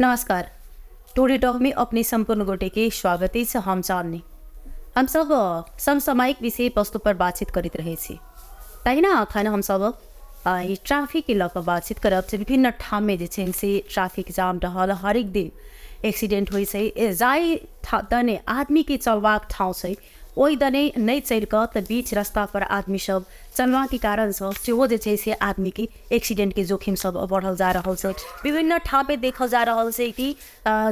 नमस्कार। Today talk में अपने संपूर्ण गोटे के स्वागत है। हम चाहने हम सब समसामयिक विषय वस्तु पर बातचीत करीत रहे छी। तहिना खाना हम सब ये ट्रैफिक के लग बातचीत करब से विभिन्न ठाम में से ट्रैफिक जाम रहल हरेक दिन एक्सीडेंट हुई से जाई दने आदमी के चलवाक ठाउँ से वही दने नहीं चल कर बीच रास्ता पर आदमी सब चलवा के कारण से आदमी की एक्सीडेंट के जोखिम सब बढ़ल जा रहा है। विभिन्न ठाउँ पे देखल जा रहा है कि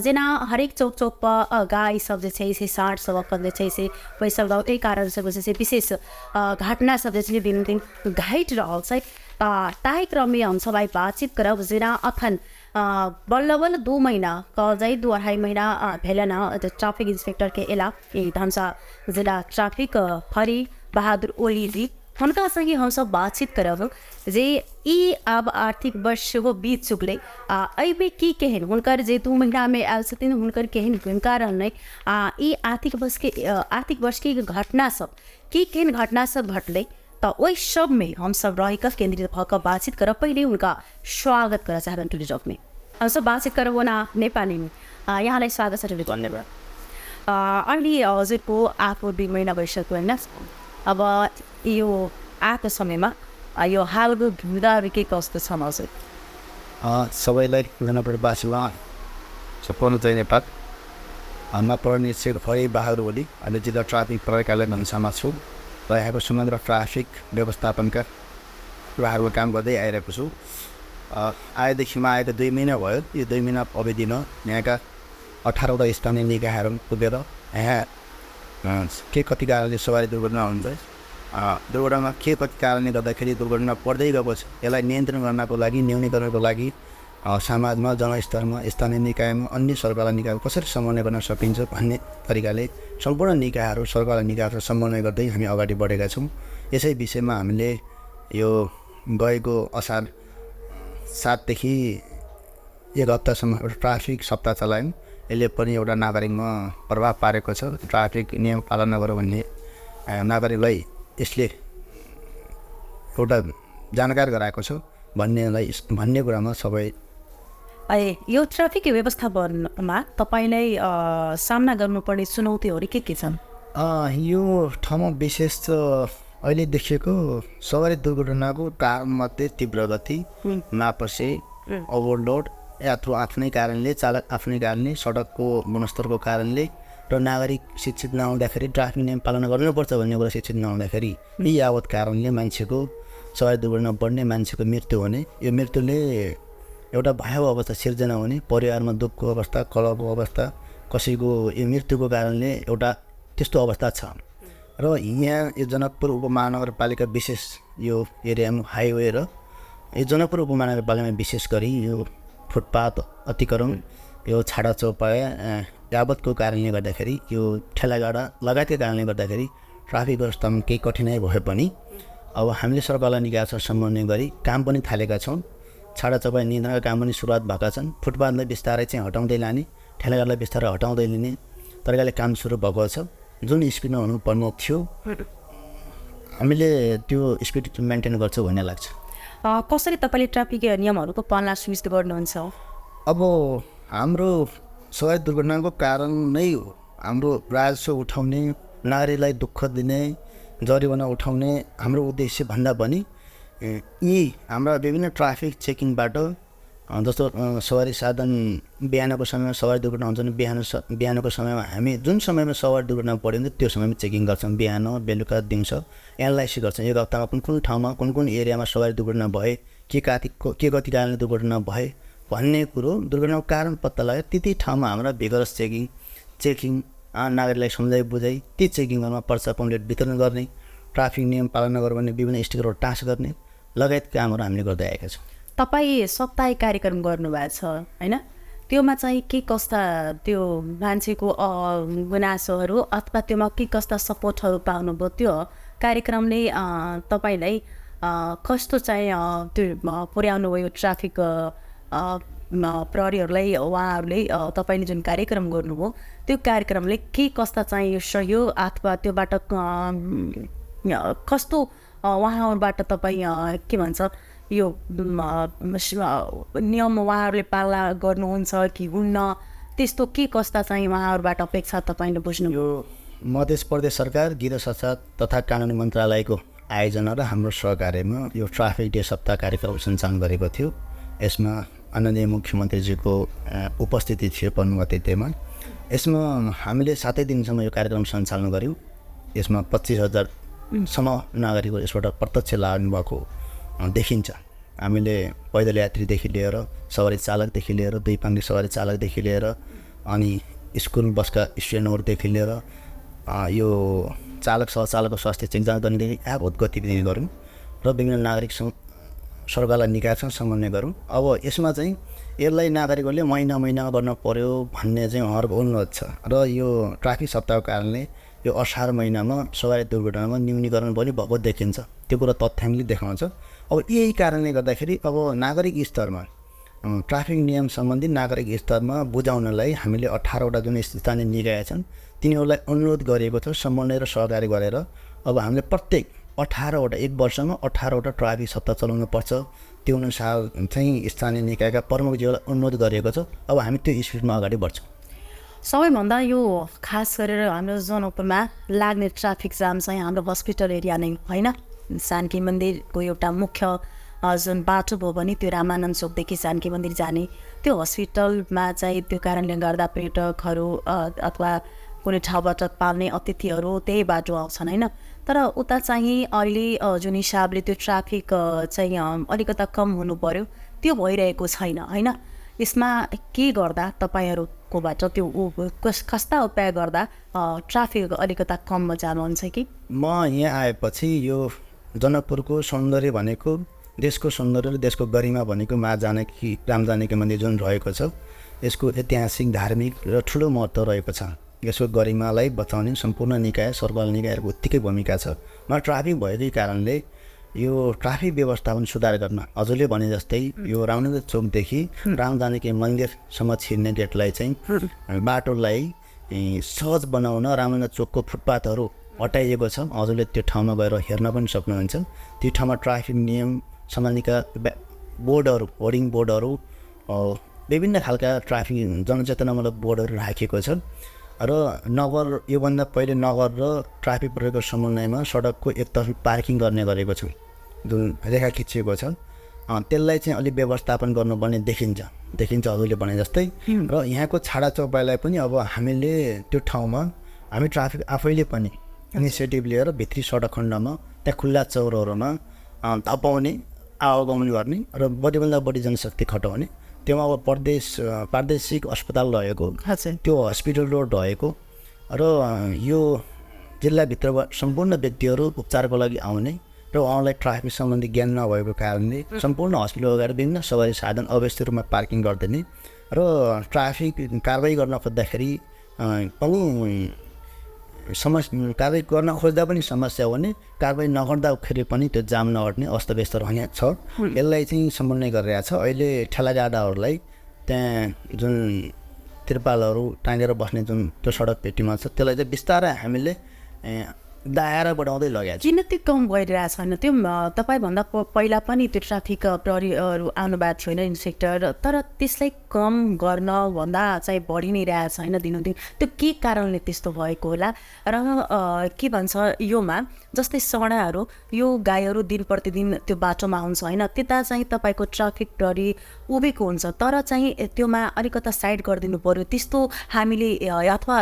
जेना हरेक चौक चौक पर गाय सब से साँड सब अपन से पैसा यही कारण से विशेष घटना सब दिन दिन घट रहा है। ताही क्रम में हम सब बातचीत करब जेना अखन बल्ल बल्ल 2 महीना कजाई 2-2.5 महीना भेलन ट्रैफिक इंस्पेक्टर के एला धनुषा जिला ट्रैफिक हरी बहादुर ओली जी उनका संगे हम सब बातचीत करब जे ई अब आर्थिक वर्ष वो बीत चुकले अबे की केहन हुनकर जे 2 महीना में आयल छथिन हुनकर केहन भूमिका रहलै ई आर्थिक वर्ष के घटना सब की केहन घटना सब घटलै तो वही सब में हम सब रह कर केंद्रित भर बातचीत कर पहले उनका स्वागत कर चाहन टुडे टॉक में हम सब बातचीत करब ना नेपाली में यहाँलाई स्वागत छ। धन्यवाद। अहिले हजुरको आएको 2 महिना भइसक्यो होइन। अब यो आएको समयमा यो हालको भिडहरू के कस्तो छन् हजुर? सबैलाई जनपदवासीमा सम्पूर्ण जय नेपाल। हाम्रा पर्ने शेरफरी बहादुर ओली अहिले जिल्ला ट्राफिक प्रयोगकालय धनुषामा छु र यहाँको समग्र ट्राफिक व्यवस्थापनका कुराहरूको काम गर्दै आइरहेको छु। आएदेखिमा आएको 2 महिना भयो। यो 2 महिना अवधिमा यहाँका 18वटा स्थानीय निकायहरू पुगेर यहाँ के कति कारणले सवारी दुर्घटना हुन्छ, दुर्घटनामा के कति कारणले गर्दाखेरि दुर्घटना पर्दै गएको छ, यसलाई नियन्त्रण गर्नको लागि न्यूनीकरणको लागि समाजमा जनस्तरमा स्थानीय निकायमा अन्य सरकारी निकायहरू कसरी समन्वय गर्न सकिन्छ भन्ने तरिकाले सम्पूर्ण निकायहरू सरकारी निकायहरू समन्वय गर्दै हामी अगाडि बढेका छौँ। यसै विषयमा हामीले यो गएको असार 7 देखि 1 हप्तासम्म एउटा ट्राफिक सप्ताह चलायौँ। यसले पनि एउटा नागरिकमा प्रभाव पारेको छ। ट्राफिक नियम पालन नगर भन्ने नागरिकलाई यसले एउटा जानकार गराएको छ भन्ने कुरामा सबै यो ट्राफिक व्यवस्थापनमा तपाईलाई सामना गर्नुपर्ने चुनौतीहरू के छन्? यो ठाउँमा विशेष अहिले देखिएको सवारी दुर्घटनाको कारणमध्ये तीव्र गति, नापसे, ओभरलोड, यात्रु आफ्नै कारणले, चालक आफ्नै कारणले, सडकको गुणस्तरको कारणले र नागरिक शिक्षित नहुँदाखेरि ट्राफिक नियम पालन गर्नुपर्छ भन्ने कुरा शिक्षित नहुँदाखेरि यी यावत कारणले मान्छेको सवारी दुर्घटना बढ्ने, मान्छेको मृत्यु हुने, यो मृत्युले एउटा भयावह अवस्था सिर्जना हुने, परिवारमा दुःखको अवस्था, कलहको अवस्था, कसैको यो मृत्युको कारणले एउटा त्यस्तो अवस्था छ। र यहाँ यो जनकपुर उपमहानगरपालिका विशेष यो एरियामा हाइवे र यो जनकपुर उपमहानगरपालिकामा विशेष गरी यो फुटपाथ अतिक्रमण, यो छाडा चौपाया यावतको कारणले गर्दाखेरि, यो ठेलागाडा लगायतका कारणले गर्दाखेरि ट्राफिक व्यवस्थामा केही कठिनाइ भए पनि अब हामीले सरकारलाई निकायसँग समन्वय गरी काम पनि थालेका छौँ। छाडा चौपाया नियन्त्रणका काम पनि सुरुवात भएका छन्। फुटपाथलाई बिस्तारै चाहिँ हटाउँदै लाने, ठेलागाडालाई बिस्तारै हटाउँदै लिने तरिकाले काम सुरु भएको छ। जुन स्पिडमा हुनुपर्ने थियो हामीले त्यो स्पिड मेन्टेन गर्छौँ भन्ने लाग्छ। कसरी तपाईँले ट्राफिक नियमहरूको पालना सुनिश्चित गर्नुहुन्छ? अब हाम्रो सवारी दुर्घटनाको कारण नै हो हाम्रो राजस्व उठाउने, नागरिकलाई दुःख दिने, जरिवाना उठाउने हाम्रो उद्देश्य भन्दा पनि यी हाम्रा विभिन्न ट्राफिक चेकिङबाट जस्तो सवारी साधन बिहानको समयमा सवारी दुर्घटना हुन्छ भने बिहानको समयमा हामी जुन समयमा सवारी दुर्घटना पऱ्यो भने त्यो समयमा चेकिङ गर्छौँ। बिहान, बेलुका, दिउँसो एनालाइसिस गर्छौँ। एक हप्तामा कुन ठाउँमा कुन एरियामा सवारी दुर्घटना भए, के कति कारणले दुर्घटना भए भन्ने कुरो, दुर्घटनाको कारण पत्ता लगायो त्यति ठाउँमा हाम्रा भिगरस चेकिङ नागरिकलाई सम्झाइ बुझाइ ती चेकिङहरूमा पर्चा पम्पलेट वितरण गर्ने, ट्राफिक नियम पालन नगर भन्ने विभिन्न स्टिकरहरू टाँस गर्ने लगायत कामहरू हामीले गर्दै आएका छौँ। तपाईँ साप्ताहिक कार्यक्रम गर्नुभएको छ होइन? त्योमा चाहिँ के कस्ता त्यो मान्छेको गुनासोहरू अथवा त्योमा के कस्ता सपोर्टहरू पाउनुभयो? त्यो कार्यक्रमले तपाईँलाई कस्तो चाहिँ त्यो पुर्याउनु भयो ट्राफिक प्रहरीहरूलाई? उहाँहरूले तपाईँले जुन कार्यक्रम गर्नुभयो त्यो कार्यक्रमले के कस्ता चाहिँ यो सहयोग अथवा त्योबाट कस्तो उहाँहरूबाट तपाईँ के भन्छ यो नियम उहाँहरूले पालना गर्नुहुन्छ कि हुन्न, त्यस्तो के कस्ता चाहिँ उहाँहरूबाट अपेक्षा तपाईँले बुझ्नु? यो मध्य प्रदेश सरकार गृह शासन तथा कानुन मन्त्रालयको आयोजना र हाम्रो सहकार्यमा यो ट्राफिक डे सप्ताह कार्यक्रम सञ्चालन गरेको थियो। यसमा आदरणीय मुख्यमन्त्रीजीको उपस्थिति थियो 15 गतेमा। यसमा हामीले 7 दिनसम्म यो कार्यक्रम सञ्चालन गऱ्यौँ। यसमा 25,000सम्म नागरिकहरू यसबाट प्रत्यक्ष लाग्नुभएको देखिन्छ। हामीले पैदल यात्रीदेखि लिएर सवारी चालकदेखि लिएर 2 पाङ्ग्रे सवारी चालकदेखि लिएर अनि स्कुल बसका स्टुडेन्टहरूदेखि लिएर यो चालक सहचालकको स्वास्थ्य चेक जाँच गर्नेदेखि बहुत गतिविधि गऱ्यौँ र विभिन्न नागरिक सरकारलाई निकायसँग समन्वय गरौँ। अब यसमा चाहिँ यसलाई नागरिकहरूले महिना गर्न पर्यो भन्ने चाहिँ उहाँहरूको अनुरोध छ र यो ट्राफिक सप्ताहको कारणले यो असार महिनामा सवारी दुर्घटनामा न्यूनीकरण पनि भएको देखिन्छ। त्यो कुरा तथ्याङ्कले देखाउँछ। अब यही कारणले गर्दाखेरि अब नागरिक स्तरमा ट्राफिक नियम सम्बन्धी नागरिक स्तरमा बुझाउनलाई हामीले 18वटा जुन स्थानीय निकाय छन् तिनीहरूलाई अनुरोध गरिएको छ समन्वय र सहकारी गरेर। अब हामीले प्रत्येक 18वटा 1 वर्षमा 18वटा ट्राफिक सप्ताह चलाउनु पर्छ। त्यो अनुसार चाहिँ स्थानीय निकायका प्रमुखज्यूलाई अनुरोध गरिएको छ। अब हामी त्यो स्पिडमा अगाडि बढ्छौँ। सबैभन्दा यो खास गरेर हाम्रो जनकपुरमा लाग्ने ट्राफिक जाम चाहिँ हाम्रो हस्पिटल एरिया नै होइन। जानकी मन्दिरको एउटा मुख्य जुन बाटो भयो भने त्यो रामानन्द चोकदेखि जानकी मन्दिर जाने त्यो हस्पिटलमा चाहिँ त्यो कारणले गर्दा पर्यटकहरू अथवा कुनै ठाउँबाट पाल्ने अतिथिहरू त्यही बाटो आउँछन् होइन। तर उता चाहिँ अहिले जुन हिसाबले त्यो ट्राफिक चाहिँ अलिकता कम हुनु पर्यो त्यो भइरहेको छैन होइन। यसमा के गर्दा तपाईँहरूकोबाट त्यो कस्ता उपाय गर्दा ट्राफिक अलिकता कममा जानुहुन्छ कि? म यहाँ आएपछि यो जनकपुरको सौन्दर्य भनेको देशको सौन्दर्य र देशको गरिमा भनेको राम जानकी मन्दिर जुन रहेको छ यसको ऐतिहासिक धार्मिक र ठुलो महत्त्व रहेको छ। यसको गरिमालाई बचाउने सम्पूर्ण निकाय सरकार निकायहरूको उत्तिकै भूमिका छ। ट्राफिक भएकै कारणले यो ट्राफिक व्यवस्थापन सुधार गर्न हजुरले भने जस्तै यो रामानन्द चोकदेखि राम जानकी मन्दिरसम्म छिर्ने गेटलाई चाहिँ बाटोलाई सहज बनाउन रामानन्द चोकको फुटपाथहरू हटाइएको छ। हजुरले त्यो ठाउँमा गएर हेर्न पनि सक्नुहुन्छ। त्यो ठाउँमा ट्राफिक नियम सम्बन्धीका बोर्डहरू होर्डिङ बोर्डहरू विभिन्न खालका ट्राफिक जनचेतनामूलक बोर्डहरू राखिएको छ र नगर योभन्दा पहिले नगर र ट्राफिक प्रहरीको समन्वयमा सडकको एकतर्फी पार्किङ गर्ने गरेको छु जुन रेखा खिचिएको छ। त्यसलाई चाहिँ अलिक व्यवस्थापन गर्नुपर्ने देखिन्छ हजुरले भने जस्तै। र यहाँको छाडा चौपाईलाई पनि अब हामीले त्यो ठाउँमा हामी ट्राफिक आफैले पनि इनिसिएटिभ लिएर भित्री सडक खण्डमा त्यहाँ खुल्ला चौरहरूमा धपाउने आवागमन गर्ने र बढीभन्दा बढी जनशक्ति खटाउने। त्योमा अब प्रादेशिक अस्पताल रहेको त्यो हस्पिटल रोड रहेको र यो जिल्लाभित्रबाट सम्पूर्ण व्यक्तिहरू उपचारको लागि आउने र उहाँलाई ट्राफिक सम्बन्धी ज्ञान नभएको कारणले सम्पूर्ण हस्पिटल गएर विभिन्न सवारी साधन अव्यवस्थित रूपमा पार्किङ गरिदिने र ट्राफिक कारबाही गर्न खोज्दाखेरि पनि कारबाही गर्न खोज्दा पनि समस्या हुने, कारबाही नगर्दाखेरि पनि त्यो जाम नहट्ने अस्तव्यस्त रहने छ। यसलाई चाहिँ समन्वय गरिरहेको छ। अहिले ठेलागाडाहरूलाई त्यहाँ जुन तिरपालहरू टाँगेर बस्ने जुन त्यो सडक पेटीमा छ त्यसलाई चाहिँ बिस्तारै हामीले दायरा बढाउँदै लगाएको छ। किन त्यो कम भइरहेको छैन? त्यो तपाईँभन्दा पहिला पनि त्यो ट्राफिक प्रहरीहरू आउनुभएको थियो होइन इन्सपेक्टर, तर त्यसलाई कम गर्न भन्दा चाहिँ बढी नै रहेको छ होइन दिनदिन। त्यो के कारणले त्यस्तो भएको होला? र के भन्छ योमा जस्तै सडाहरू यो गाईहरू दिन प्रतिदिन त्यो बाटोमा आउँछ होइन, त्यता चाहिँ तपाईँको ट्राफिक प्रहरी उभिएको हुन्छ तर चाहिँ त्योमा अलिकता साइड गरिदिनु पऱ्यो, त्यस्तो हामीले अथवा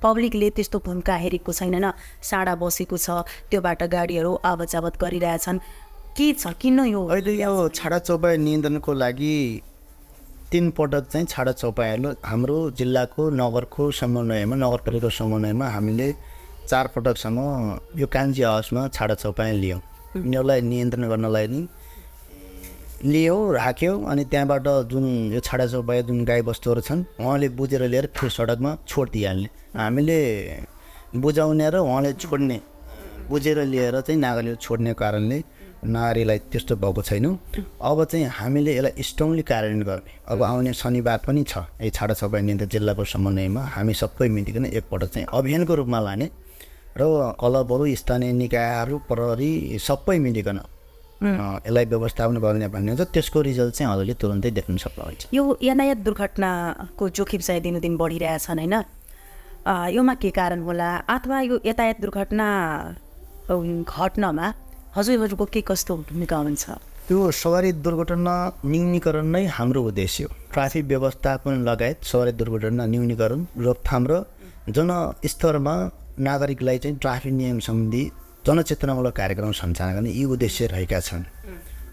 पब्लिकले त्यस्तो भूमिका हेरेको छैन होइन। साडा बसेको छ त्योबाट गाडीहरू आवत गरिरहेछन्। के छ किन यो अहिले यो छाडा चौपाई नियन्त्रणको लागि 3 पटक चाहिँ छाडा चौपाईहरू हाम्रो जिल्लाको नगरको समन्वयमा नगरपालिकाको समन्वयमा हामीले 4 पटकसम्म यो कान्छी हाउसमा छाडा चौपाई लियौँ। यिनीहरूलाई नियन्त्रण गर्नलाई नि लियौँ राख्यौँ अनि त्यहाँबाट जुन यो छाडा चौपाई जुन गाईबस्तुहरू छन् उहाँले बुझेर लिएर फेरि सडकमा छोडिदिइहाल्ने। हामीले बुझाउने र उहाँले छोड्ने बुझेर लिएर चाहिँ नागरिकले छोड्ने कारणले नागरिकलाई त्यस्तो भएको छैन। अब चाहिँ हामीले यसलाई स्ट्रङली कार्यान्वयन गर्ने अब आउने शनिबार पनि छ। यो छाडा चौपाई नियन्त्रण जिल्लाको समन्वयमा हामी सबै मिलिकन एकपटक चाहिँ अभियानको रूपमा लाने र क्लबहरू स्थानीय निकायहरू प्रहरी सबै मिलिकन यसलाई व्यवस्थापन गर्ने भन्ने हुन्छ त्यसको रिजल्ट चाहिँ हजुरले तुरुन्तै देख्न सक्नुहुन्छ। यो यातायात दुर्घटनाको जोखिम चाहिँ दिनदिन बढिरहेछन् होइन, योमा के कारण होला अथवा यो यातायात दुर्घटना घट्नमा हजुरहरूको के कस्तो भूमिका हुन्छ? त्यो सवारी दुर्घटना न्यूनीकरण नै हाम्रो उद्देश्य हो। ट्राफिक व्यवस्थापन लगायत सवारी दुर्घटना न्यूनीकरण रोकथाम र जनस्तरमा नागरिकलाई चाहिँ ट्राफिक नियम सम्बन्धी जनचेतनामूलक कार्यक्रम सञ्चालन गर्ने यी उद्देश्य रहेका छन्।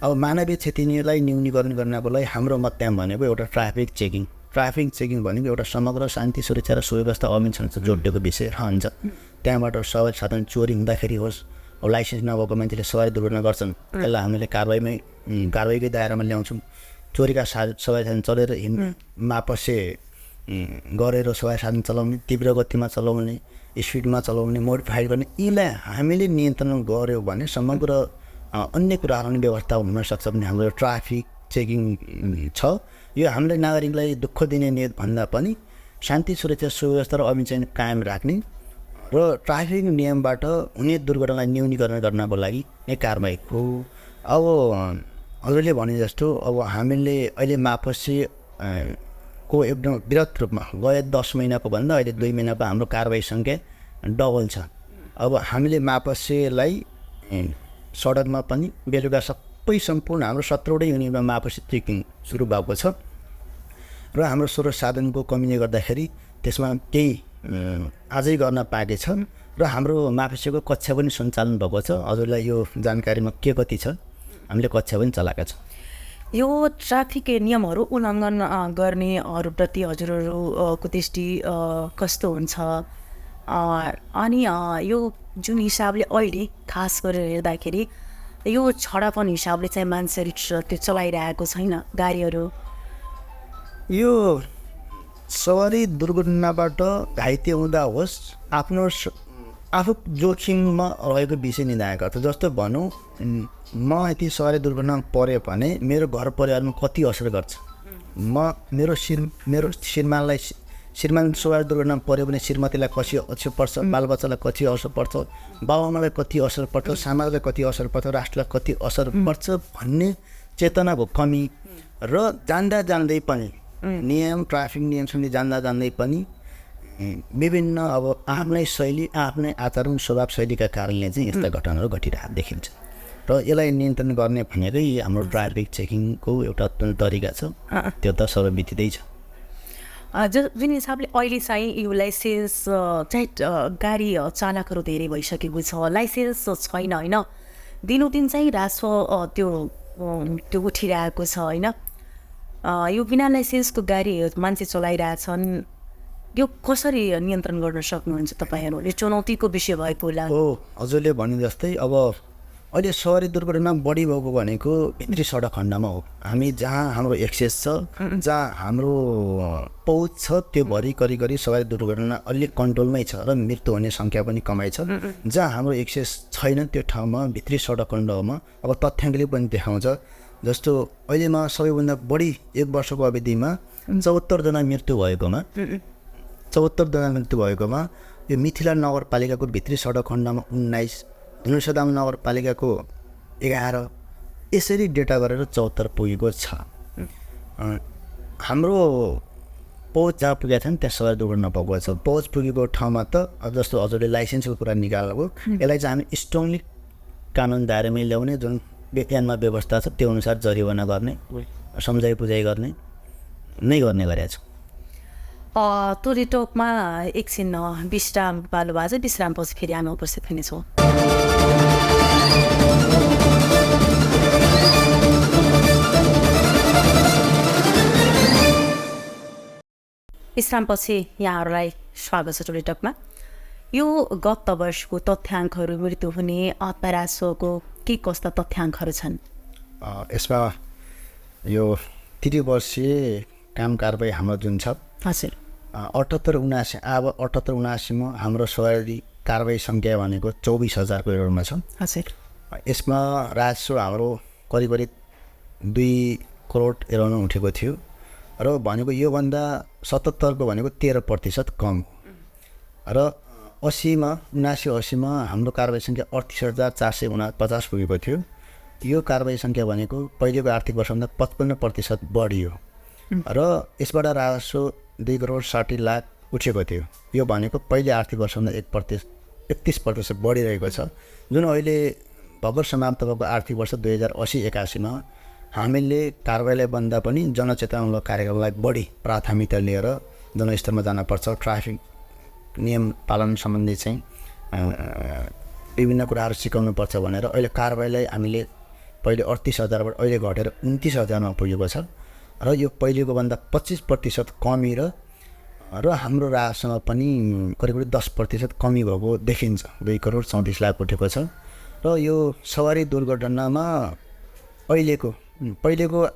अब मानवीय क्षतिलाई न्यूनीकरण गर्नको लागि हाम्रो मत्याम भनेको एउटा ट्राफिक चेकिङ भनेको एउटा समग्र शान्ति सुरक्षा र सुव्यवस्था अभियानसँग जोडिएको विषय रहन्छ। त्यहाँबाट सवारी साधन चोरी हुँदाखेरि होस्, अब लाइसेन्स नभएको मान्छेले सवारी दुर्घटना गर्छन्, त्यसलाई हामीले कारवाहीकै दायरामा ल्याउँछौँ। चोरीका सवारी साधन चलेर मापसे गरेर सवारी साधन चलाउने, तीव्र गतिमा चलाउने, स्पिडमा चलाउने, मोडिफाई गर्ने, यीलाई हामीले नियन्त्रण गऱ्यौँ भने समग्र अन्य कुराहरू पनि व्यवस्था हुनसक्छ। भने हाम्रो ट्राफिक चेकिङ छ, यो हामीले नागरिकलाई दुःख दिने नियत भन्दा पनि शान्ति सुरक्षा सुव्यवस्था र अभियान चाहिँ कायम राख्ने र ट्राफिक नियमबाट हुने दुर्घटनालाई न्यूनीकरण गर्नको लागि नै कारबाही हो। अब हजुरले भने जस्तो अब हामीले अहिले मापसे को एकदम वृहत रूपमा गए 10 महिनाको भन्दा अहिले 2 महिनाको हाम्रो कारबाही सङ्ख्या डबल छ। अब हामीले मापसेलाई सडकमा पनि बेलुका सबै सम्पूर्ण हाम्रो 17वटै युनिटमा मापसे चेकिङ सुरु भएको छ र हाम्रो स्रोत साधनको कमीले गर्दाखेरि त्यसमा केही अझै गर्न पाएकै छ र हाम्रो मापसेको कक्षा पनि सञ्चालन भएको छ। हजुरलाई यो जानकारीमा के कति छ, हामीले कक्षा पनि चलाएका छौँ। यो ट्राफिक नियमहरू उल्लङ्घन गर्नेहरूप्रति हजुरहरूको दृष्टि कस्तो हुन्छ? अनि यो जुन हिसाबले अहिले खास गरेर हेर्दाखेरि यो छडापन हिसाबले चाहिँ मान्छेहरू त्यो चलाइरहेको छैन गाडीहरू, यो सवारी दुर्घटनाबाट घाइते हुँदा होस् आफू जोखिममा रहेको विषय निर्धारण गर्छ। जस्तो भनौँ म यति सवारी दुर्घटनामा पऱ्यो भने मेरो घर परिवारमा कति असर गर्छ, मेरो श्रीमान सवारी दुर्घटनामा पऱ्यो भने श्रीमतीलाई कति असर पर्छ, बालबच्चालाई कति असर पर्छ, बाबुआमालाई कति असर पर्छ, समाजलाई कति असर पर्छ, राष्ट्रलाई कति असर पर्छ भन्ने चेतनाको कमी र जान्दै पनि नियम ट्राफिक नियम सम्बन्धी जान्दै पनि विभिन्न अब आफ्नै शैली आफ्नै आचरण स्वभाव शैलीका कारणले चाहिँ यस्ता घटनाहरू घटिरहेको देखिन्छ र यसलाई नियन्त्रण गर्ने भनेकै हाम्रो ट्राफिक चेकिङको एउटा तरिका छ, त्यो त सबै बितिँदैछ। जुन हिसाबले अहिले चाहिँ यो लाइसेन्स चाहिँ गाडी चालकहरू धेरै भइसकेको छ, लाइसेन्स छैन होइन, दिनोदिन चाहिँ राजस्व त्यो उठिरहेको छ होइन, यो बिना लाइसेन्सको गाडी मान्छे चलाइरहेछन्, यो कसरी नियन्त्रण गर्न सक्नुहुन्छ तपाईँहरूले? चुनौतीको विषय भएको होला। हो, हजुरले भने जस्तै अब अहिले सवारी दुर्घटना बढी भएको भनेको भित्री सडक खण्डमा हो। हामी जहाँ हाम्रो एक्सेस छ, जहाँ हाम्रो पहुँच छ, त्यो भरि करिब सवारी दुर्घटना अलिक कन्ट्रोलमै छ र मृत्यु हुने सङ्ख्या पनि कमै छ। जहाँ हाम्रो एक्सेस छैन त्यो ठाउँमा भित्री सडक खण्डमा अब तथ्याङ्कले पनि देखाउँछ। जस्तो अहिलेमा सबैभन्दा बढी 1 वर्षको अवधिमा 74 जना मृत्यु भएकोमा यो मिथिला नगरपालिकाको भित्री सडक खण्डमा 19, धनुषा नगरपालिकाको 11, यसरी डेटा गरेर 74 पुगेको छ। हाम्रो पहुँच जहाँ पुगेका छन् त्यहाँ सवारी दुर्घटना भएको छ। पहुँच पुगेको ठाउँमा त अब जस्तो हजुरले लाइसेन्सको कुरा निकालेको, यसलाई चाहिँ हामी स्ट्रङली कानुन दायरामै ल्याउने, जुन ऐनमा व्यवस्था छ त्यो अनुसार जरिवाना गर्ने, सम्झाइ बुझाइ गर्ने गरेका छौँ। टोडे टकमा एकछिन विश्राम पालो भएको छ, विश्रामपछि फेरि हामी उपस्थित हुनेछौँ। विश्रामपछि यहाँहरूलाई स्वागत छ टोडे टकमा। यो गत वर्षको तथ्याङ्कहरू, मृत्यु हुने आत्मराजस्वको के कस्ता तथ्याङ्कहरू छन्? यसमा यो 3 वर्षीय काम कारबाही हाम्रो जुन छ, हजुर 78-79 अब 78-79मा हाम्रो सवारी कारबाही सङ्ख्या भनेको 24,000 करोडमा छ। हजुर यसमा राजस्व हाम्रो करिब 2 करोड एराउन्ड उठेको थियो र भनेको योभन्दा 77को भनेको 13% कम र 79-80मा हाम्रो कारबाही सङ्ख्या 38,449 पुगेको थियो यो कारबाही सङ्ख्या भनेको पहिलेको आर्थिक वर्षभन्दा 55% बढियो र यसबाट राजस्व 2,60,00,000 उठेको थियो। यो भनेको पहिले आर्थिक वर्षभन्दा 31% बढिरहेको छ। जुन अहिले भर्खर समाप्त भएको आर्थिक वर्ष 2080-81 हामीले कारबाहीलाई भन्दा पनि जनचेतनामूलक कार्यक्रमलाई बढी प्राथमिकता लिएर जनस्तरमा जानुपर्छ। ट्राफिक नियम पालन सम्बन्धी चाहिँ विभिन्न कुराहरू सिकाउनुपर्छ भनेर अहिले कारबाहीलाई हामीले पहिले 38,000बाट अहिले घटेर 29,000मा पुगेको छ र यो पहिलेको भन्दा 25% कमी र हाम्रो राजस्वमा पनि करिब 10% कमी भएको देखिन्छ। 2,34,00,000 उठेको छ र यो सवारी दुर्घटनामा पहिलेको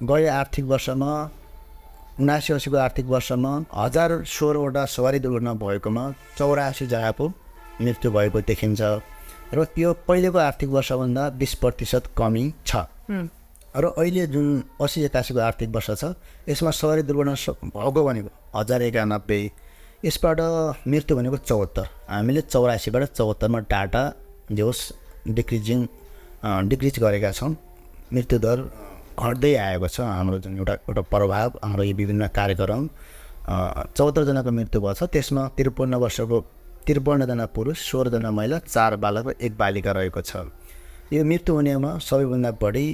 गए आर्थिक वर्षमा 79-80को आर्थिक वर्षमा 1016वटा सवारी दुर्घटना भएकोमा 84 जनाको मृत्यु भएको देखिन्छ र यो पहिलेको आर्थिक वर्षभन्दा 20% कमी छ। र अहिले जुन 80-81को आर्थिक वर्ष छ यसमा सवारी दुर्घटना भएको भनेको 1091, यसबाट मृत्यु भनेको 74। हामीले 84बाट 74मा डाटा जे होस् डिक्रिज गरेका छौँ। मृत्युदर घट्दै आएको छ। हाम्रो जुन एउटा प्रभाव हाम्रो यो विभिन्न कार्यक्रम 74 जनाको मृत्यु भएको छ। त्यसमा 53 जना पुरुष, 16 जना महिला, 4 बालक र 1 बालिका रहेको छ। यो मृत्यु हुनेमा सबैभन्दा बढी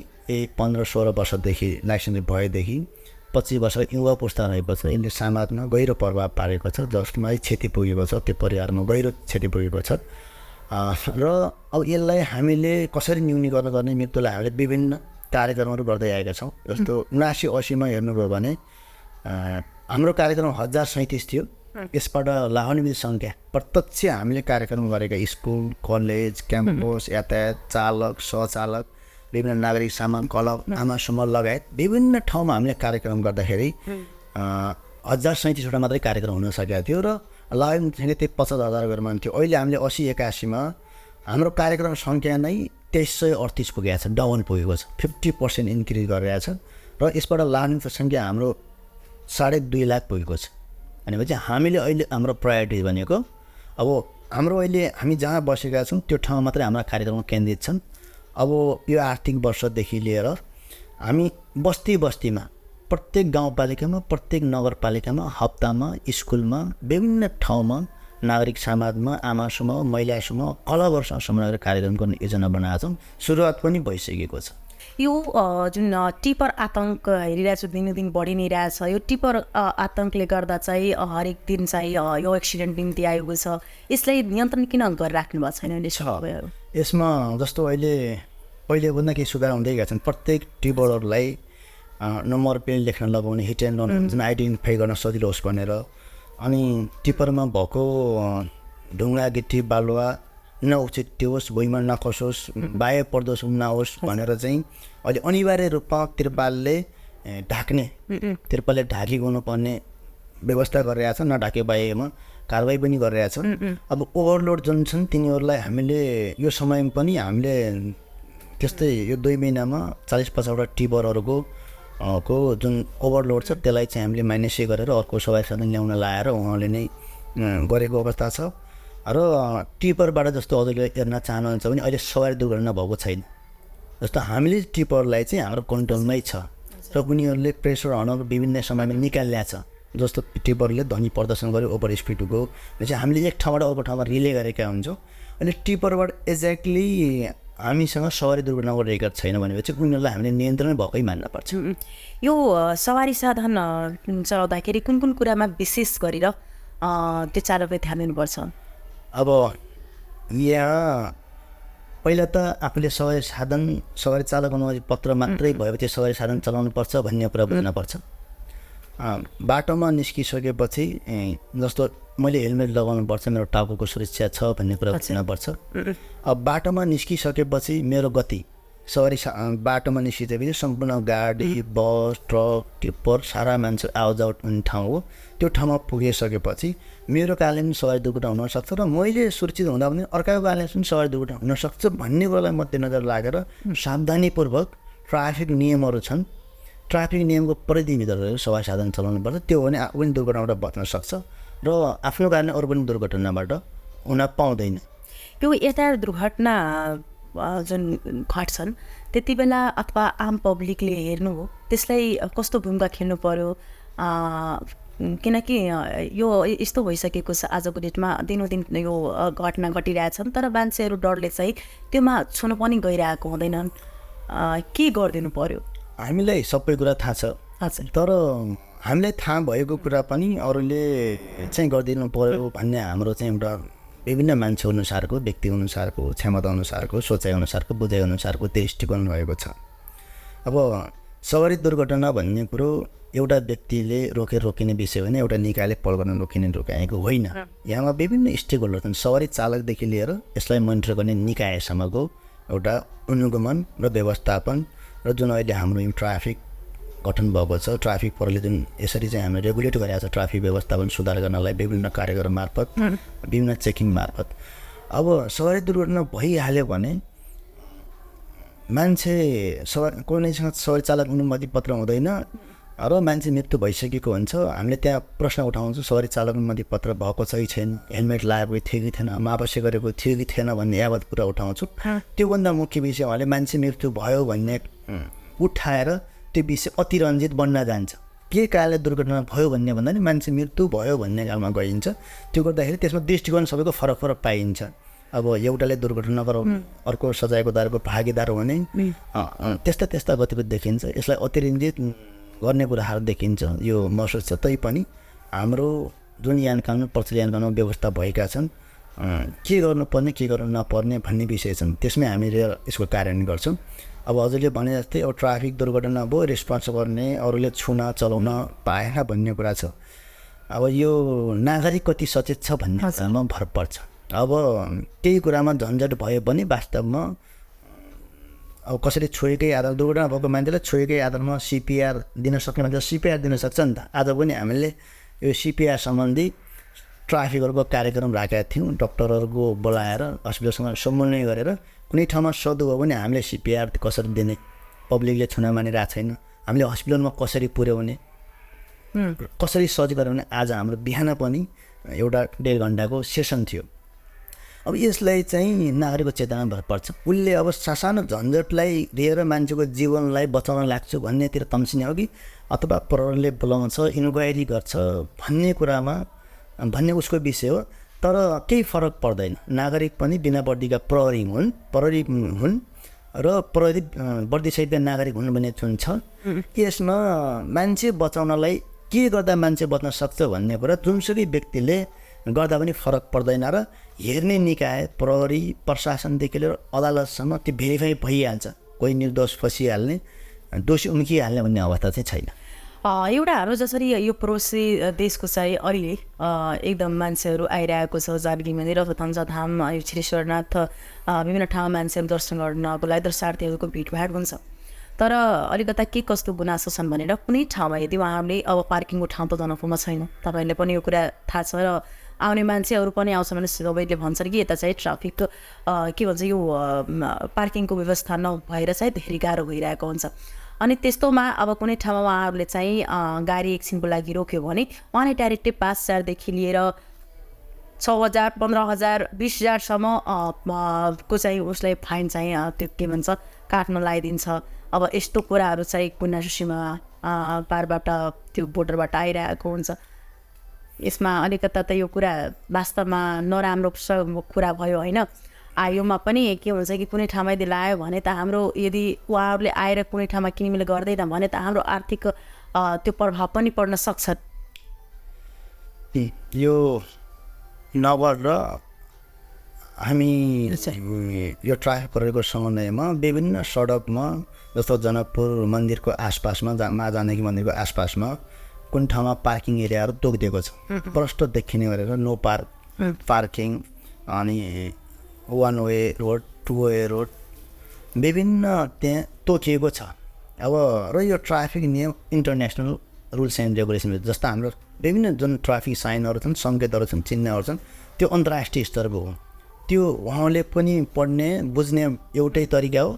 15-16 वर्षदेखि लाइसेन्स भएदेखि 25 वर्ष युवा पुस्ता रहेको छ। यसले समाजमा गहिरो प्रभाव पारेको छ, जसमा क्षति पुगेको छ, त्यो परिवारमा गहिरो क्षति पुगेको छ। र अब यसलाई हामीले कसरी न्यूनीकरण गर्ने, मृत्युलाई हामीले विभिन्न कार्यक्रमहरू गर्दै आएका छौँ। जस्तो 79-80मा हेर्नुभयो भने हाम्रो कार्यक्रम 1037 थियो। यसबाट लाभान्वित सङ्ख्या प्रत्यक्ष हामीले कार्यक्रम गरेका स्कुल, कलेज, क्याम्पस, यातायात, चालक, सहचालक, विभिन्न नागरिक सामान क्लब, आमा समूह लगायत विभिन्न ठाउँमा हामीले कार्यक्रम गर्दाखेरि 1037वटा मात्रै कार्यक्रम हुन सकेको थियो र लाभान्वित सङ्ख्या त्यही 50,000 गरेर थियो। अहिले हामीले 80-81मा हाम्रो कार्यक्रम सङ्ख्या नै 2338 पुगेको छ, डबल पुगेको छ, 50% इन्क्रिज गरिरहेको छ र यसबाट लाभान्वित सङ्ख्या हाम्रो 2.5 लाख पुगेको छ। भनेपछि हामीले अहिले हाम्रो प्रायोरिटी भनेको अब हाम्रो अहिले हामी जहाँ बसेका छौँ त्यो ठाउँमा मात्रै हाम्रा कार्यक्रम केन्द्रित छन्। अब यो आर्थिक वर्षदेखि लिएर हामी बस्तीमा प्रत्येक गाउँपालिकामा, प्रत्येक नगरपालिकामा, हप्तामा, स्कुलमा, विभिन्न ठाउँमा, नागरिक समाजमा, आमा समूह, महिला समूह, क्लबहरूसँग गरेर कार्यक्रम गर्ने योजना बनाएका छौँ। सुरुवात पनि भइसकेको छ। यो जुन टिपर आतङ्क हेरिरहेको छु दिनदिन बढी नै रहेछ। यो टिपर आतङ्कले गर्दा चाहिँ हरेक दिन चाहिँ यो एक्सिडेन्ट निम्ति आएको छ। यसलाई नियन्त्रण किन गरिराख्नु भएको छैन? यसमा जस्तो पहिलेभन्दा केही सुधार हुँदै गएका छन्। प्रत्येक टिपरहरूलाई नम्बर प्लेट लेख्न लगाउने, हिट एन्ड रन जुन आइडेन्टिफाई गर्न सजिलो होस् भनेर, अनि टिपरमा भएको ढुङ्गा, गिट्टी, बालुवा नउछिट्योस्, भुइँमा नखसोस्, वायु प्रदूषण नहोस् भनेर चाहिँ अहिले अनिवार्य रूपमा तिरपालले ढाकिनु पर्ने व्यवस्था गरिरहेछ। नढाके बाहेकमा कारबाही पनि गरिरहेछ। अब ओभरलोड जुन छन् तिनीहरूलाई हामीले यो समयमा पनि हामीले त्यस्तै यो 2 महिनामा 40-50वटा टिपरहरूको जुन ओभरलोड छ त्यसलाई चाहिँ हामीले माइनसै गरेर अर्को सवारी साधन ल्याउन लाएर उहाँले नै गरेको अवस्था छ। र टिपरबाट जस्तो हजुरले हेर्न चाहनुहुन्छ भने अहिले सवारी दुर्घटना भएको छैन। जस्तो हामीले टिपरलाई चाहिँ हाम्रो कन्ट्रोलमै छ र उनीहरूले प्रेसर हर्नर विभिन्न समयमा निकालिरहेछ। जस्तो टिपरले ध्वनि प्रदर्शन गर्यो, ओभर स्पिडको चाहिँ हामीले एक ठाउँबाट अर्को ठाउँमा रिले गरेका हुन्छौँ। अनि टिपरबाट एक्ज्याक्टली हामीसँग सवारी दुर्घटनाको रेकर्ड छैन भनेपछि उनीहरूलाई हामीले नियन्त्रण भएकै मान्न पर्छ। यो सवारी साधन चलाउँदाखेरि कुन कुरामा विशेष गरेर त्यो चालकले ध्यान दिनुपर्छ? अब यहाँ पहिला त आफूले सवारी चालक अनुमति पत्र मात्रै भएपछि सवारी साधन चलाउनुपर्छ भन्ने कुरा बुझ्नुपर्छ। बाटोमा निस्किसकेपछि जस्तो मैले हेलमेट लगाउनुपर्छ, मेरो टाउको सुरक्षा छ भन्ने कुरा बुझ्नुपर्छ। अब बाटोमा निस्किसकेपछि मेरो गति बाटोमा निस्किसकेपछि सम्पूर्ण गाडी, बस, ट्रक, टिप्पर सारा मान्छे आउट हुने ठाउँ हो। त्यो ठाउँमा पुगिसकेपछि मेरो कारणले पनि सवारी दुर्घटना हुनसक्छ र मैले सुरक्षित हुँदा पनि अर्काको कारणले पनि सवारी दुर्घटना हुनसक्छ भन्ने कुरालाई मध्यनजर लागेर सावधानीपूर्वक ट्राफिक नियमहरू छन्, ट्राफिक नियमको परिधिभित्र रहेर सवारी साधन चलाउनुपर्छ। त्यो हो भने आफू पनि दुर्घटनाबाट बच्न सक्छ र आफ्नो कारणले अरू पनि दुर्घटनाबाट हुन पाउँदैन। यो यातायात दुर्घटना जुन घट्छन् त्यति बेला अथवा आम पब्लिकले हेर्नु हो त्यसलाई कस्तो भूमिका खेल्नु पर्यो किनकि यो यस्तो भइसकेको छ आजको डेटमा दिनोदिन यो घटना घटिरहेछन् तर मान्छेहरू डरले चाहिँ त्योमा छुनु पनि गइरहेको हुँदैनन् के गरिदिनु पर्यो हामीलाई सबै कुरा थाहा छ हजुर तर हामीलाई थाहा भएको कुरा पनि अरूले चाहिँ गरिदिनु पर्यो भन्ने हाम्रो चाहिँ एउटा विभिन्न मान्छे अनुसारको व्यक्ति अनुसारको क्षमता अनुसारको सोचाइ अनुसारको बुझाइ अनुसारको दृष्टिकोण रहेको छ अब सवारी दुर्घटना भन्ने कुरो एउटा व्यक्तिले रोकिने विषय होइन एउटा निकायले पल गर्न रोकाएको होइन यहाँमा विभिन्न स्टेक होल्डर छन् सवारी चालकदेखि लिएर यसलाई मोनिटर गर्ने निकायसम्मको एउटा अनुगमन र व्यवस्थापन र जुन अहिले हाम्रो यो ट्राफिक गठन भएको छ ट्राफिक प्रहरीले जुन यसरी चाहिँ हामीले रेगुलेट गरेको छ ट्राफिक व्यवस्थापन सुधार गर्नलाई विभिन्न कार्यक्रम मार्फत विभिन्न चेकिङ मार्फत अब सवारी दुर्घटना भइहाल्यो भने मान्छे कुनैसँग सवारी चालक अनुमति पत्र हुँदैन र मान्छे मृत्यु भइसकेको हुन्छ हामीले त्यहाँ प्रश्न उठाउँछौँ सवारी चालक अनुमति पत्र भएको छ कि छैन हेलमेट लगाएको थियो कि थिएन मापसे गरेको थियो कि थिएन भन्ने यावत कुरा उठाउँछु त्योभन्दा मुख्य विषय उहाँले मान्छे मृत्यु भयो भन्ने उठाएर त्यो विषय अतिरञ्जित बन्न जान्छ के कारणले दुर्घटना भयो भन्ने भन्दा नि मान्छे मृत्यु भयो भन्ने कालमा गइन्छ त्यो गर्दाखेरि त्यसमा दृष्टिकोण सबैको फरक फरक पाइन्छ अब एउटाले दुर्घटना गराउने अर्को सजायको दारको भागीदार हुने त्यस्ता गतिविधि देखिन्छ यसलाई अतिरञ्जित गर्ने कुराहरू देखिन्छ यो महसुस छ तैपनि हाम्रो जुन यान कानुन प्रचलित यान कानुन व्यवस्था भएका छन् के गर्नुपर्ने के गर्नु नपर्ने भन्ने विषय छन् त्यसमै हामीले यसको कार्यान्वयन गर्छौँ अब हजुरले भने जस्तै अब ट्राफिक दुर्घटना भयो रेस्पोन्स गर्ने अरूले छुन चलाउन पाएन भन्ने कुरा छ अब यो नागरिक कति सचेत छ भन्ने कुरामा भर पर्छ अब केही कुरामा झन्झट भयो भने वास्तवमा अब कसरी छोएकै आधार दुर्घटना भएको मान्छेलाई छोएकै आधारमा सिपिआर दिन सक्ने मान्छे सिपिआर दिन सक्छ नि त आज पनि हामीले यो सिपिआर सम्बन्धी ट्राफिकहरूको कार्यक्रम राखेका थियौँ डक्टरहरूको बोलाएर हस्पिटलसँग समन्वय गरेर कुनै ठाउँमा सदु भयो भने हामीले सिपिआर कसरी दिने पब्लिकले छुन मानिरहेको छैन हामीले हस्पिटलमा कसरी पुर्याउने कसरी सर्च गराउने आज हाम्रो बिहान पनि एउटा 1.5 घन्टाको सेसन थियो अब यसलाई चाहिँ नागरिकको चेतना भर पर्छ उसले अब सानो झन्झटलाई लिएर मान्छेको जीवनलाई बचाउन लाग्छु भन्नेतिर तम्सिने हो कि अथवा प्रहरीले बोलाउँछ इन्क्वायरी गर्छ भन्ने कुरामा भन्ने उसको विषय हो तर केही फरक पर्दैन नागरिक पनि बिना वर्दीका प्रहरी हुन् र प्रहरी वर्दीसहित नागरिक हुन् भन्ने जुन छ यसमा मान्छे बचाउनलाई के गर्दा मान्छे बच्न सक्छ भन्ने कुरा जुनसुकै व्यक्तिले गर्दा पनि फरक पर्दैन र हेर्ने निकाय प्रहरी प्रशासनदेखि लिएर अदालतसम्म त्यो भेरिफाई भइहाल्छ कोही निर्दोष फसिहाल्ने दोषी उम्किहाल्ने भन्ने अवस्था चाहिँ छैन एउटा हाम्रो जसरी यो पडोसी देशको चाहिँ अहिले एकदम मान्छेहरू आइरहेको छ जाबली मन्दिर रथधाम यो श्रीश्वरनाथ विभिन्न ठाउँमा मान्छेहरू दर्शन गर्नको लागि दर्शनार्थीहरूको भिडभाड हुन्छ तर अलिकता के कस्तो गुनासो छन् भनेर कुनै ठाउँमा यदि उहाँहरूले अब पार्किङको ठाउँ त जनकपुरमा छैन तपाईँहरूले पनि यो कुरा थाहा छ र आउने मान्छेहरू पनि आउँछ भने सबैले भन्छन् कि यता चाहिँ ट्राफिक के भन्छ यो पार्किङको व्यवस्था नभएर चाहिँ धेरै गाह्रो भइरहेको हुन्छ अनि त्यस्तोमा अब कुनै ठाउँमा उहाँहरूले चाहिँ गाडी एकछिनको लागि रोक्यो भने उहाँले डाइरेक्टै 5,000 लिएर 6,000 15,000 20,000सम्म को चाहिँ उसलाई फाइन चाहिँ त्यो के भन्छ काट्न लगाइदिन्छ अब यस्तो कुराहरू चाहिँ गुनासो सीमा पारबाट त्यो बोर्डरबाट आइरहेको हुन्छ यसमा अलिकता त यो कुरा वास्तवमा नराम्रो कुरा भयो होइन आयोमा पनि के हुन्छ कि कुनै ठाउँमा यदि लायो भने त हाम्रो यदि उहाँहरूले आएर कुनै ठाउँमा किनमेल गर्दैन भने त हाम्रो आर्थिक त्यो प्रभाव पनि पर्न सक्छ यो नगर र हामी यो ट्राफिक प्रहरीको समन्वयमा विभिन्न सडकमा जस्तो जनकपुर मन्दिरको आसपासमा मा जानकी मन्दिरको आसपासमा कुन ठाउँमा पार्किङ एरियाहरू तोकिदिएको छ प्रष्ट देखिने गरेर नो पार्किङ अनि 1 वे रोड 2 वे रोड विभिन्न त्यहाँ तोकिएको छ अब र यो ट्राफिक नियम इन्टरनेसनल रुल्स एन्ड रेगुलेसन जस्तो हाम्रो विभिन्न जुन ट्राफिक साइनहरू छन् सङ्केतहरू छन् चिन्हहरू छन् त्यो अन्तर्राष्ट्रिय स्तरको हो त्यो उहाँले पनि पढ्ने बुझ्ने एउटै तरिका हो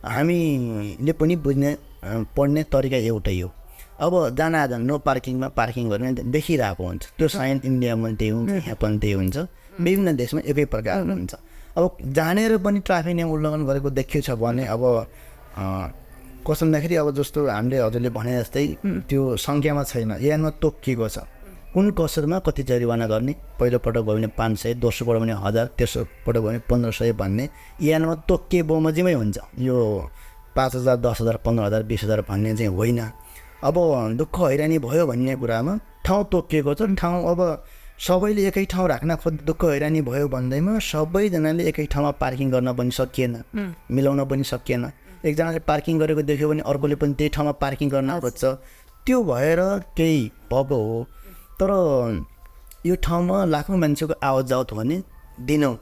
हामीले पनि पढ्ने तरिका एउटै हो अब जान नो पार्किङमा पार्किङ गर्ने देखिरहेको हुन्छ त्यो साइन इन्डियामा त्यही हुन्छ यहाँ पनि त्यही हुन्छ विभिन्न देशमा एकै प्रकार हुन्छ अब जानेर पनि ट्राफिक नियम उल्लङ्घन गरेको देखिएको छ भने अब कस्तो भन्दाखेरि अब जस्तो हामीले हजुरले भने जस्तै त्यो सङ्ख्यामा छैन, यानमा तोकिएको छ कुन कसरमा कति जरिवाना गर्ने, पहिलोपटक भयो भने 500, दोस्रो पटक भने 1000, तेस्रो पटक भयो भने 1500 भन्ने यानमा तोकिए बमोजिमै हुन्छ। यो 5000, 10000, 15000, 20000 भन्ने चाहिँ होइन। अब दुःख हैरानी भयो भन्ने कुरामा ठाउँ तोकिएको छ। ठाउँ अब सबैले एकै ठाउँ राख्न खोज्दा दुःख हैरानी भयो भन्दैमा सबैजनाले एकै ठाउँमा पार्किङ गर्न पनि सकिएन, मिलाउन पनि सकिएन। एकजनाले पार्किङ गरेको देख्यो भने अर्कोले पनि त्यही ठाउँमा पार्किङ गर्न खोज्छ, त्यो भएर केही भएको हो। तर यो ठाउँमा लाखौँ मान्छेको आवत जावत भने दिनौँ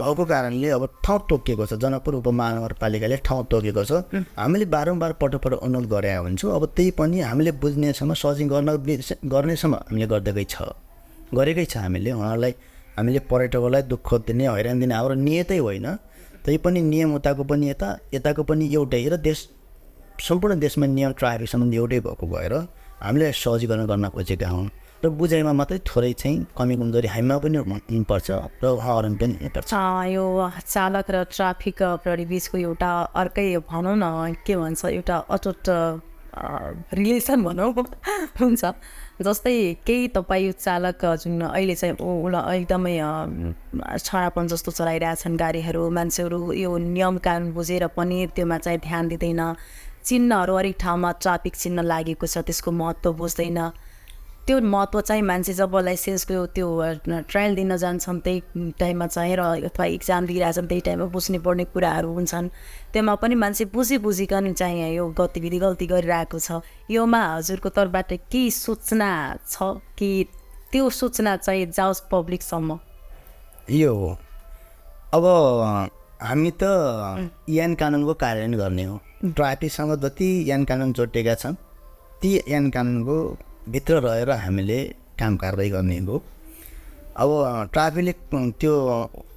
भएको कारणले अब ठाउँ तोकिएको छ। जनकपुर उपमहानगरपालिकाले ठाउँ तोकेको छ। हामीले बारम्बार पटक अनुरोध गरे हुन्छौँ। अब त्यही पनि हामीले बुझ्नेसम्म सजिलो गर्नेसम्म हामीले गरेकै छ। हामीले पर्यटकहरूलाई दुःख दिने, हैरान दिने हाम्रो नियतै होइन। त्यही पनि नियम उताको पनि यताको पनि एउटै र सम्पूर्ण देशमा नियम ट्राफिक सम्बन्धी एउटै भएको भएर हामीले सहजीकरण गर्न खोजेका हौँ र बुझाइमा मात्रै थोरै चाहिँ कमी कमजोरी हामीमा पनि पर्छ र उहाँहरू पनि पर्छ। यो चालक र ट्राफिक प्रहरी बिचको एउटा अर्कै भनौँ न के भन्छ एउटा अटुट रिलेसन भनौँ हुन्छ। जस्तै केही तपाईँ यो चालक जुन अहिले चाहिँ एकदमै छडापन जस्तो चलाइरहेछन् गाडीहरू, मान्छेहरू यो नियम कानुन बुझेर पनि त्योमा चाहिँ ध्यान दिँदैन। चिन्हहरू हरेक ठाउँमा ट्राफिक चिन्ह लागेको छ, त्यसको महत्त्व बुझ्दैन। त्यो महत्त्व चाहिँ मान्छे जब लाइसेन्सको त्यो ट्रायल दिन जान्छन् त्यही टाइममा चाहिँ र अथवा इक्जाम दिइरहेछन् त्यही टाइममा बुझ्ने पर्ने कुराहरू हुन्छन्। त्योमा पनि मान्छे बुझिकन चाहिँ यो गल्ती गरिरहेको छ। योमा हजुरको तर्फबाट केही सूचना छ कि त्यो सूचना चाहिँ जाओस् पब्लिकसम्म? यो हो, अब हामी त ऐन कानुनको कार्यान्वयन गर्ने हो। ट्राफिकसँग जति ऐन कानुन जोडिएका छन् ती ऐन कानुनको भित्र रहेर हामीले काम कारवाही गर्ने हो। अब ट्राफिकले त्यो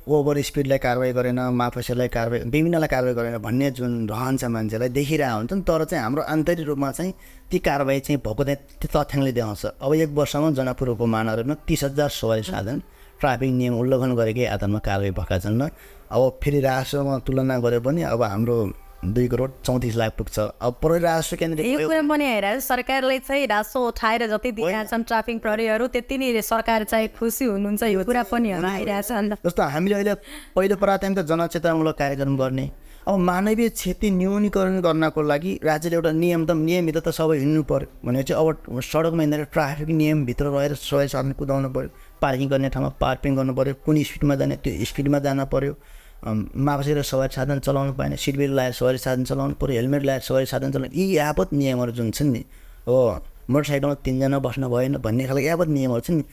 ओभर स्पिडलाई कारवाही गरेन, माफसेलाई कारवाही, विभिन्नलाई कारवाही गरेन भन्ने जुन रहन्छ मान्छेलाई देखिरहेको हुन्छन्। तर चाहिँ हाम्रो आन्तरिक रूपमा चाहिँ ती कारवाही चाहिँ भएको चाहिँ त्यो तथ्याङ्कले देखाउँछ। अब 1 वर्षमा जनकपुर उपमहानगरमा 30,000 सवारी साधन ट्राफिक नियम उल्लङ्घन गरेकै आधारमा कारवाही भएका छन्। अब फेरि राजस्वमा तुलना गरे पनि अब हाम्रो 2,34,00,000 पुग्छ। अब प्रहरी राजस्व केन्द्र यो कुरा पनि हेरेर सरकारले चाहिँ राजस्व उठाएर जति दिइरहेछन् ट्राफिक प्रहरीहरू त्यति नै सरकार चाहिँ खुसी हुनुहुन्छ, यो कुरा पनि आइरहेछन्। जस्तो हामीले अहिले पहिलो प्राथमिकता जनचेतनामूलक कार्यक्रम गर्ने। अब मानवीय क्षति न्यूनीकरण गर्नको लागि राज्यले एउटा नियमित त सबै हिँड्नु पऱ्यो भने चाहिँ अब सडकमा हिँड्दाखेरि ट्राफिक नियमभित्र रहेर सबै साधन कुदाउनु पऱ्यो, पार्किङ गर्ने ठाउँमा पार्किङ गर्नु पऱ्यो, कुन स्पिडमा जाने त्यो स्पिडमा जान पऱ्यो, माफसेर सवारी साधन चलाउनु पाएन, सिट बेल्ट लगाएर सवारी साधन चलाउनु पऱ्यो, हेलमेट लगाएर सवारी साधन चलाउनु, यी यावत नियमहरू जुन छन् नि, हो मोटरसाइकलमा 3 जना बस्न भएन भन्ने खालको यावत नियमहरू छन् नि,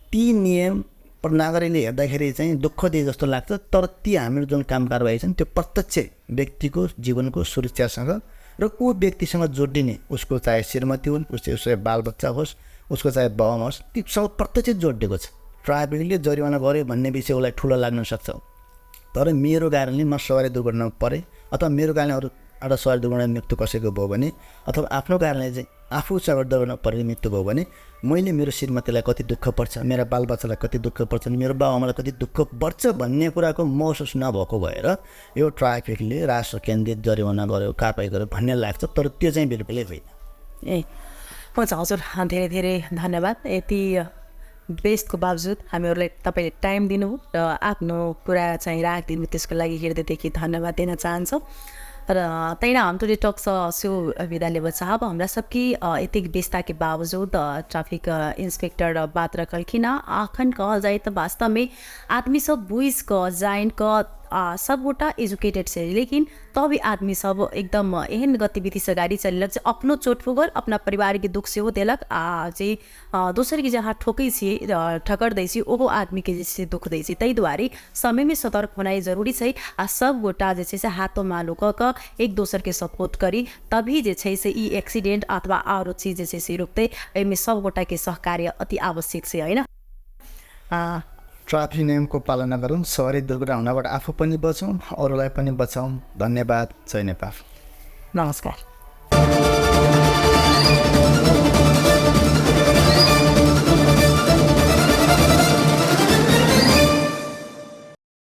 ती नियम नागरिकले हेर्दाखेरि चाहिँ दुःख दिए जस्तो लाग्छ। तर ती हाम्रो जुन काम कारवाही छन् त्यो प्रत्यक्ष व्यक्तिको जीवनको सुरक्षासँग र को व्यक्तिसँग जोडिने, उसको चाहे श्रीमती हुन्, उसको बालबच्चा होस्, उसको चाहे बाबुमा होस्, तीसँग प्रत्यक्ष जोडिएको छ। ट्राफिकले जरिवाना गर्यो भन्ने विषय उसलाई ठुलो लाग्न सक्छ, तर मेरो कारणले म सवारी दुर्घटनामा परेँ अथवा मेरो कारणले अरू एउटा सवारी दुर्घटनामा मृत्यु कसैको भयो भने अथवा आफ्नो कारणले चाहिँ आफू सवारी दुर्घटनामा परेर मृत्यु भयो भने मैले मेरो श्रीमतीलाई कति दुःख पर्छ, मेरा बालबच्चालाई कति दुःख पर्छ, मेरो बाबुआमालाई कति दुःख पर्छ भन्ने कुराको महसुस नभएको भएर यो ट्राफिकले राजस्व केन्द्रित जरिवाना गर्यो, कारवाही गर्यो भन्ने लाग्छ। तर त्यो चाहिँ बिल्कुलै होइन। हुन्छ हजुर, धेरै धेरै धन्यवाद। यति बेस्टको बावजुद हामीहरूलाई तपाईँले टाइम दिनु र आफ्नो कुरा चाहिँ राखिदिनु, त्यसको लागि हृदयदेखि धन्यवाद दिन चाहन्छु। र तैना हम टुडे टॉक से विदा लेवल साहब हमरा सबकी इतनी व्यस्तता के बावजूद ट्रैफिक इंस्पेक्टर बात रखलखिन। आखन कहल जाए तो वास्तव में आदमी सब बुझ क जान क सबगोटा एजुकेटेड से, लेकिन तभी आदमी सब एकदम एहन गतिविधि से गाड़ी चलक अपनो चोट पुगल, अपना परिवार के दुख से हो दिलक दोसर के जहाँ ठोकै छी ठकर दै छी ओहो आदमी के जैसे दुख दै छी। तै दुआरे समय में सतर्क होना जरूरी है। सब गोटा जे से हाथों मालो क एक दोसर के सपोर्ट करी तभी जे से ई एक्सीडेंट अथवा और चीज जे से रुकते। एमे सब गोटा के सहकार्य अति आवश्यक है, हैन? ट्राफिक नियमको पालना गरौँ, सवारी दुर्घटना हुनबाट आफू पनि बचौँ, अरूलाई पनि बचाउँ। धन्यवाद। जय नेपाल। नमस्कार।